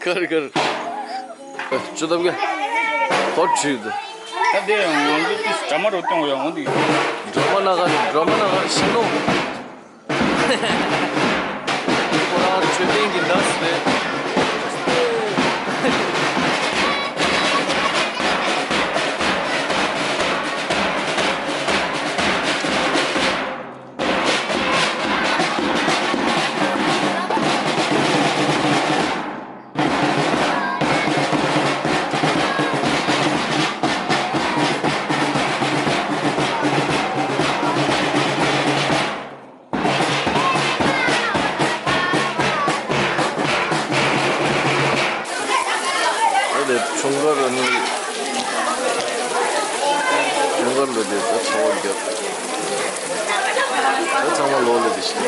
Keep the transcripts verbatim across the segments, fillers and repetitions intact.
གར་གར། ཅོ་ཏབ་ག་ཧོ་ཁྲིད། ད་དེ་ང་ཚོ་ཏིས་གྲ་མ་རུ་གཏོང་ཡོང་འོང་དེ། འགྲོ་མ་ན་ག་རེ་འགྲོ་མ་ན་ག་རེ་ཤི་ནོ། ཁོ་རང་ཆོས་ལྡན་གྱི་འདྲ་སི་རེད། ཨ་ནི་འཁྲུངས་སྐར་ནི་འཁྲུངས་སྐར་ལ་དེ་ད་ཚ་བ་བརྒྱབ། ད་ཚང་མ་ལོག་ལ་དེ་ཞིག་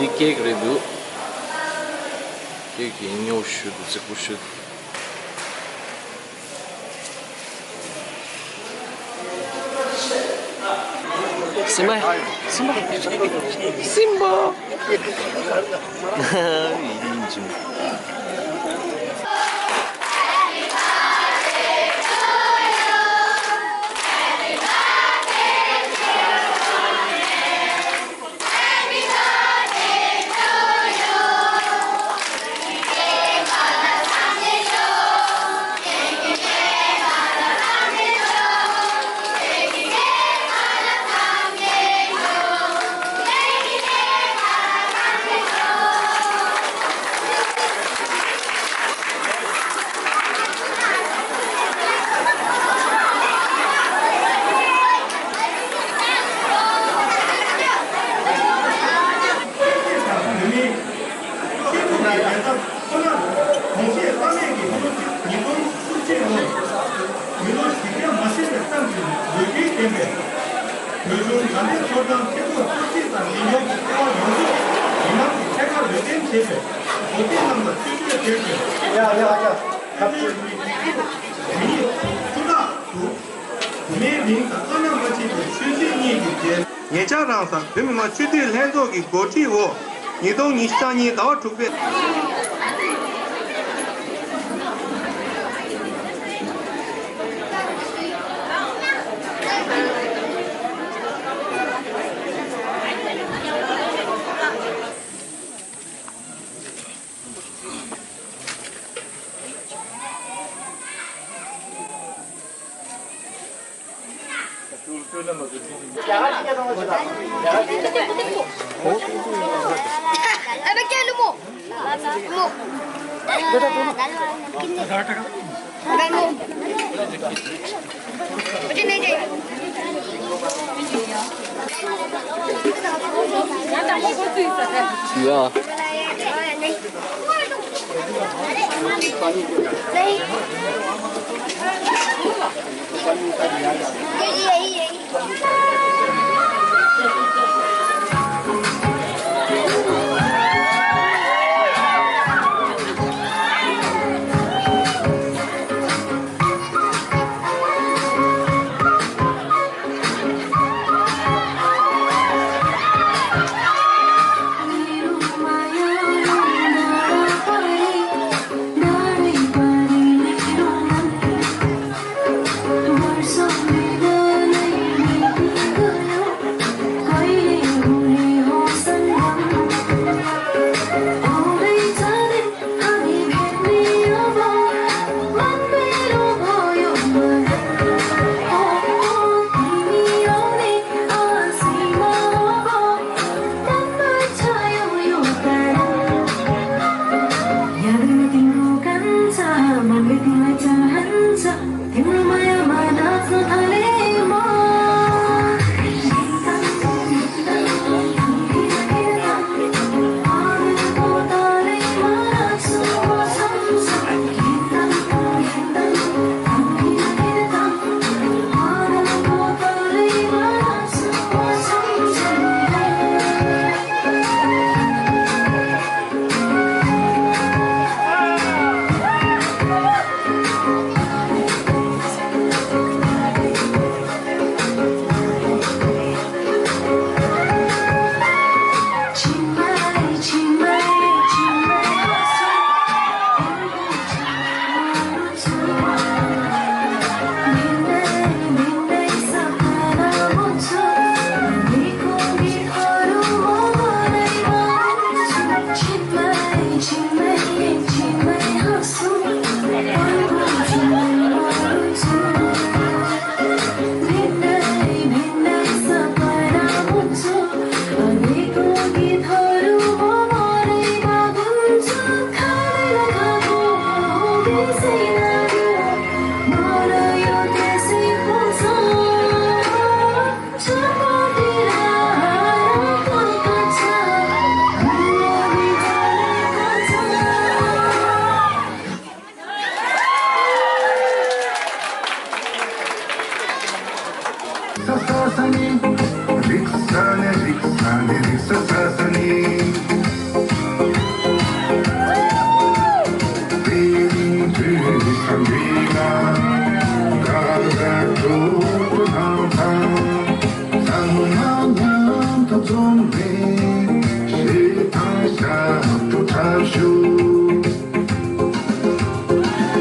འདི་ཀེག་རེད་འདུག་ཀེག་གི་སྨྱོ་ཞུ་འདུག་རྫིག་པོ་ཞུ་འདུག་སིམ་པ། སིམ་པ། སིམ་པ། ཡིན་གྱི། ཁྱེད་ཚོ་ལ་རྒྱལ་ཚབ་ཁོ་ནར་གོང་བཞེས་བླ་མེད་ཀྱི་ལོ་གཅིག་ཉིས་སྟོང་བཅུ་གཅིག་ལོར་མི་ལོ་བཞི་བརྒྱ་མ་ཟིན་པའི་གཏམ་གྱི་ལོ་རྒྱུས་ལྡན་པའི་བོད་གཞུང་དགའ་ལྡན་ཐོབ་ཐང་ཆེད་ཕྱོགས་གཏོར་བཤིག་དང་ཉེན་སྐྱོབ་ཀྱི་ལྟེ་བ་ཡོངས་རྫོགས་མི་མང་གི་ཐད་ཀར་འོས་འདེམས་བྱས་པའི་གོ་སྒྲིག་རྣམས་ལ་ཐུགས་རྗེ་ཆེ་ཞུ། ཡ་ཡ་ཡ། ཐུགས་རྗེ་ཆེ་ཞུ། མི་ཉིད་ཐུགས་ཐག་ཏུ། བུད་མེད་མིང་དང་བླ་ན་མ་མཆིས་པའི་ཆོས་སྲིད་གཉིས་ཀྱི་རྗེས། ཉེ་ཆར་རང་སར་བོད་མི་མང་སྤྱི་འཐུས་ལྷན་ཚོགས་ཀྱི་འགོ་ཁྲིད་འོག་ཉིས་སྟོང་ཉི་ཤུ་རྩ་གཉིས་ཟླ་བ་དྲུག་པའི། ཡ།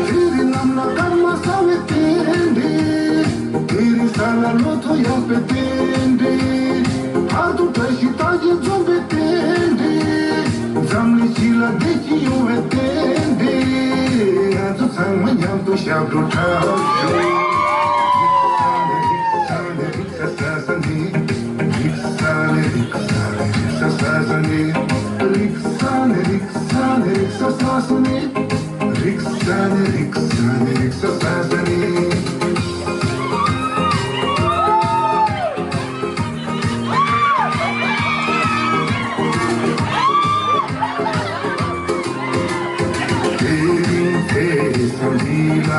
དེ་རིང་ལམ་ལ་སྐར་མ་གསལ་བའི་རྟེན་འབྲེལ། དེ་རིང་ས་ལ་ལོ་ཐོ་ཡག་པའི་རྟེན་འབྲེལ། བར་དུ་བཀྲ་ཤིས་རྟགས་ཅན་འཛོམས་པའི་རྟེན་འབྲེལ། འཛམ་གླིང་སྤྱི་ལ་བདེ་སྐྱིད་ཡོང་བའི་རྟེན་འབྲེལ། ང་ཚོ་ཚང་མ་མཉམ་དུ་ཞབས་བྲོ་འཁྲབ་ཤོག་རིག་ས་ནས་རིག་ས་ནས་རིག་ས་ནས་རིག་ས་ས་ས་ནས། རིག་ས་ནས་རིག་ས་ནས་རིག་ས་ས་ས་ནས། དེ་རིང་དེ་ས་འདི་ལ་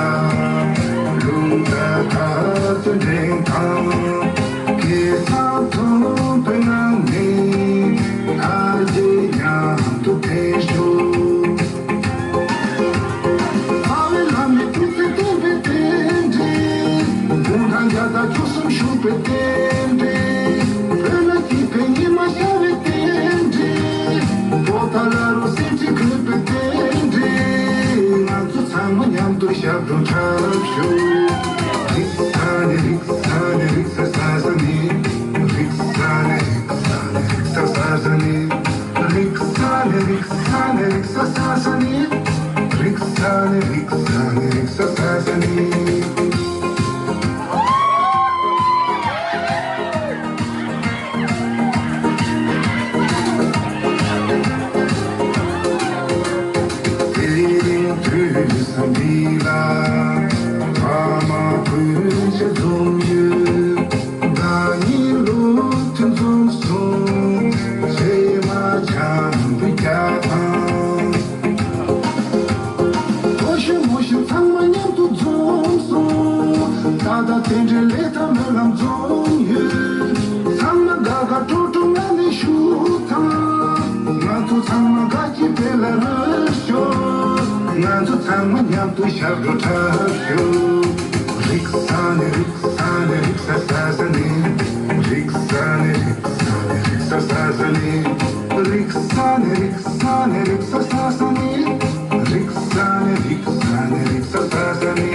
ལུང་དང་ཐག་ཏུ་འདྲེན་དང་། གེ་སར་ཐོན་པའི་ངང་ནས་ལྷར་བཅས་མཉམ་དུ་འཕེལ་ཤོག་ཚ་བའི་ལམ་ནས་ཐུགས་བརྩེ་བསྟན་པའི་རྟེན་འབྲེལ། དགུང་གྲངས་བརྒྱ་དང་བཅུ་གསུམ་བཞུགས་པའི་རྟེན་འབྲེལ། བོད་ལ་སྐྱིད་པའི་ཉི་མ་ཤར་བའི་རྟེན་འབྲེལ། པོ་ཏཱ་ལ་རུ་གསེར་ཁྲི་འཁོད་པའི་རྟེན་འབྲེལ། ང་ཚོ་ཚང་མ་མཉམ་དུ་ཞབས་བྲོ་འཁྲབ་ཤོག་རིག་ས་ནས་རིག་ས་ནས་རིག་ས་ས་ས་ནས། རིག་ས་ནས་རིག་ས་ནས་རིག་ས་ས་ས་ནས། རིག་ས་ནས་རིག་ས་ནས་རིག་ས་ས་ས་ནས། རིག་ས་ནས་རིག་ས་ནས་རིག་ས་ས་ས་ནས། དེ་རིང་དུས་སུ་འདི་ལ། དུ་ཞབས་བྲོ་འཁྲབ་ཤོག་རིག་ས་ནི་རིག་ས་ནི་རིག་ས་ས་ས་ནི། རིག་ས་ནི་རིག་ས་ནི་རིག་ས་ས་ས་ནི། རིག་ས་ནི་རིག་ས་ནི་རིག་ས་ས་ས་ནི། རིག་ས་ནི་རིག་ས་ནི་རིག་ས་ས་ས་ནི།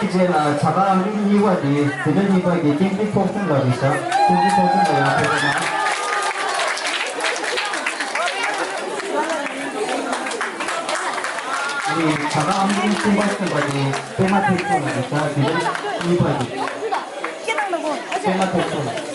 རྗེས་ལ་བྱ་དགའ་ཨང་ཀི་གཉིས་པ་དེ་འཛིན་གྲྭ་གཉིས་པ་གི་བསྟན་འཛིན་ཚོགས་གསུམ་ལགས་རེད་ཤག་བསྟན་འཛིན་ཚོགས་གསུམ་ལགས་ཡར་ཕེབས་རོགས་གནང་། ཨ་ནི་བྱ་དགའ་ཨང་ཀི་གསུམ་པ་མཚོན་པ་དེ་པད་མ་ཐེག་མཆོག་ལགས་རེད་ཤག་འཛིན་གྲྭ་གཉིས་པ་དེ། པད་མ་ཐེག་མཆོག་ལགས།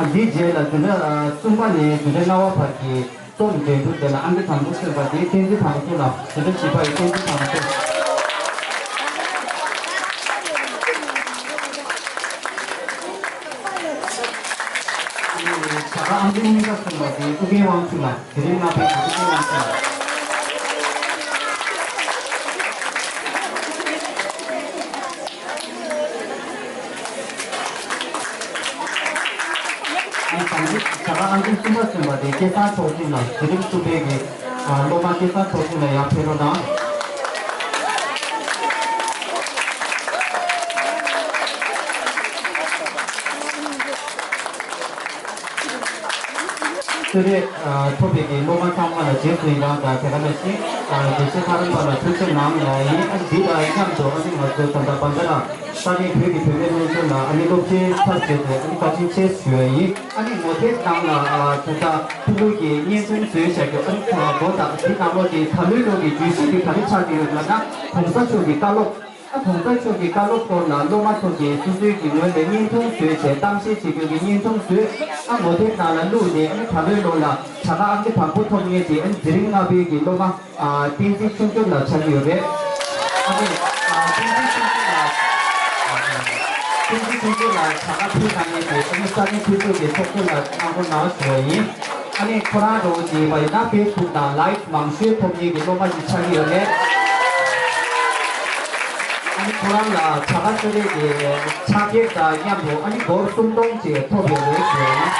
ཨ། འདིའི་རྗེས་ལ་འཛིན་གྲྭ་གསུམ་པ་ནས་འཛིན་གྲྭ་ལྔ་པ་བར་གྱི་རྩོམ་འགྲན་བསྡུར་དེ་ལ་ཨང་ཀི་དང་པོ་ཐོན་པ་དེ་བསྟན་འཛིན་དང་པོ་ལགས། འཛིན་གྲྭ་བཞི་པ་ཡི་བསྟན་འཛིན་དང་པོ། ཨ་ནི་བྱ་དགའ་ཨང་ཀི་གཉིས་པ་ཐོན་པ་དེ་ཨུ་རྒྱན་དབང་ཕྱུག་ལགས། དེ་རིང་ང་ཕེབས་ཀྱི་ཨུ་རྒྱན་དབང་ཕྱུག་ལགས། ཨ་ནི་ད་རེས་བྱ་དགའ་ཨང་ཀི་གསུམ་པ་ཐོན་པ་དེ་སྐལ་བཟང་ཚོགས་ཆུང་ལགས། དེ་རིང་བཙུགས་པའི་གི་ཨ་སློབ་མ་སྐལ་བཟང་ཚོགས་ཆུང་ལགས་ཡར་ཕེབས་རོགས་གནང་། གསོལ་རས་ཨ་ཐོབ་པའི་གི་སློབ་མ་ཚང་མ་ལ་རྗེས་སུ་ཡི་རང་དང་དེ་ག་ནང་བཞིན་ཨ་དགེ་བཤེས་ལྷ་རམས་པ་ལ་ཐུགས་རྗེ་གནང་ལ་ཡིན། ཨ་འདི་དང་མཉམ་དུ་ཨ་ནི་ང་ཚོ་ད་ལྟ་བར་འདི་ལ་ས་གནས་བོད་ཀྱི་བུད་མེད་སློབ་ཆེན་ལ་ཨ་ནི་སློབ་ཆེན་ཚར་བཅད་དུ་ཨ་ནི་བཀའ་དྲིན་ཆེ་ཞུ་བ་ཡིན། ཨ་ནི་ངོ་དེབ་ནང་ལ་ཨ་ད་ལྟ་ཕྲུ་གུ་གི་བརྙན་ཐུང་བཟོས་བཞག་རྒྱུ་ཨ་ནི་ཚང་མ་མགོ་དང་འདི་ནང་ལོགས་ཀྱི་ད་ལོའི་ལོ་གི་བརྗོད་གཞི་འདི་ག་རེ་ཆགས་ཀྱི་ཡོད་ལབ་ན་གོང་ས་མཆོག་གི་བཀའ་སློབ། ཨ་གོང་ས་མཆོག་གི་བཀའ་སློབ་སྐོར་ལ་སློབ་མ་ཚོ་གིས་སོ་སོའི་གི་ངོས་ནས་བརྙན་ཐུང་བཟོས་བྱས་གཏམ་བཤད་བྱེད་རྒྱུ་གི་བརྙན་ཐུང་བཟོས། ཨ་ངོ་དེབ་ནང་ལ་བླུགས་ནས་ཨ་ནི་ད་ལོའི་ལོ་ལ་བྱ་དགའ་ཨང་ཀི་དང་པོ་ཐོབ་མཁན་དེ་ཨ་ནི་འཛིན་རིམ་ལྔ་པའི་གི་སློབ་མ་ཨ་བསྟན་འཛིན་ཆུང་ཆུང་ལགས་ཆགས་ཀྱི་ཡོད་རེད། ཨ་ནི་ཨ་བསྟན་འཛིན་ཆུང་ཆུང་ལགས། ཀུན་གྱིས་ཁྱེད་ཚོ་ལ་བྱ་དགའ་ཕུལ་གནང་མཁན་དེ་ཨ་ནི་ས་གནས་ཁྱེད་ཚོ་གི་ཚོགས་གཙོ་ལ་གནང་སྒོ་གནང་ཞུ་བ་ཡིན། ཨ་ནི་ཁོ་རང་རོགས་ཀྱིས་པ་ཡིན་ན་ཕེ་སི་བུག་དང་ལའིཀ་མང་ཤོས་ཐོབ་མཁན་གྱི་སློབ་མ་ཞིག་ཆགས་ཀྱི་ཡོད་རེད། ཨ་ནི་ཁོ་རང་ལ་བྱ་དགའ་སྤྲོད་རེས་ཀྱི་ཕྱག་འཁྱེར་དང་མཉམ་དུ་ཨ་ནི་སྒོར་སུམ་སྟོང་ཅིག་ཐོབ་ཡོད་རེད་ཞུ་བ་ཡིན།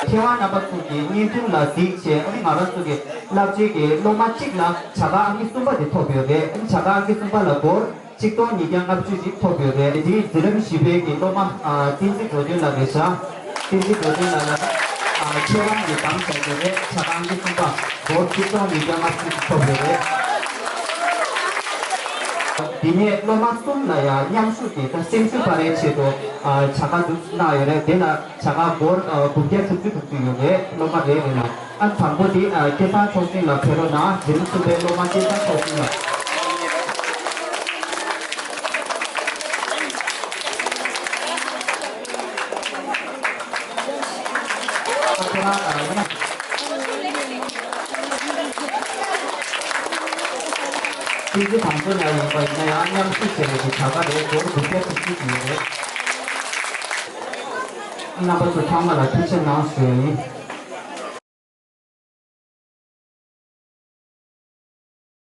མཁས་དབང་རྣམ་པ་ཚོ་གི་བརྙན་ཐུང་ལ་གཟིགས་བྱས་ཨ་ནི་ང་རང་ཚོ་གི་བསླབ་བྱའི་གི་སློབ་མ་གཅིག་ལ་བྱ་དགའ་ཨང་ཀི་གསུམ་པ་དེ་ཐོབ་ཡོད་རེད། ཨ་ནི་བྱ་དགའ་ཨང་ཀི་གསུམ་པ་ལ་སྒོར་ཆིག་སྟོང་ཉིས་བརྒྱ་ལྔ་བཅུ་ཞིག་ཐོབ་ཡོད་རེད། དེའི་འཛིན་རིམ་བཞི་པའི་གི་སློབ་མ་ཨ་བསྟན་འཛིན་འགྲོ་དོན་ལགས་རེད་ཤག་བསྟན་འཛིན་འགྲོ་དོན་ལགས་ལ་ཨ་ཁྱེད་རང་གིས་འདང་བྱས་ཡོད་རེད། བྱ་དགའ་ཨང་ཀི་གསུམ་པ་སྒོར་ཆིག་སྟོང་ཉིས་བརྒྱ་ལྔ་བཅུ་ཞིག་ཐོབ་ཡོད་རེད། དེ་ནས་སློབ་མ་གསུམ་ལ་ཡང་མཉམ་ཞུགས་ཀྱིས་ད་སེམས་ཤུགས་སྤར་བའི་ཆེད་དུ་ཨ་བྱ་དགའ་འདུག་གནང་ཡོད་རེད། དེ་ལ་བྱ་དགའ་སྒོར་ཨ་དགུ་བརྒྱ་དྲུག་ཅུ་དྲུག་ཅུ་ཡོད་རེད། སློབ་མ་རེ་རེ་ལ། ཨ་དང་པོ་དེ་ཨ་སྐལ་བཟང་ཆོས་སེང་ལགས་ཕེབས་རོགས་གནང་། འཛིན་རིམ་གསུམ་པའི་སློབ་མ་སྐལ་བཟང་ཆོས་སེང་ལགས། ཨ་ཁོ་རང་ཨ་ཡིན་ན། བསྟན་འཛིན་དང་པོ་ལ་ཡིན་པ་ཡིན་ན་ཡང་མཉམ་ཞུགས་བྱས་པའི་གི་བྱ་དགའ་རེད། སྒོར་དགུ་བརྒྱ་དྲུག་ཅུ་ཡོད་རེད། རྣམ་པ་ཚོ་ཚང་མ་ལ་ཐུགས་རྗེ་གནང་ཞུ་ཡིན།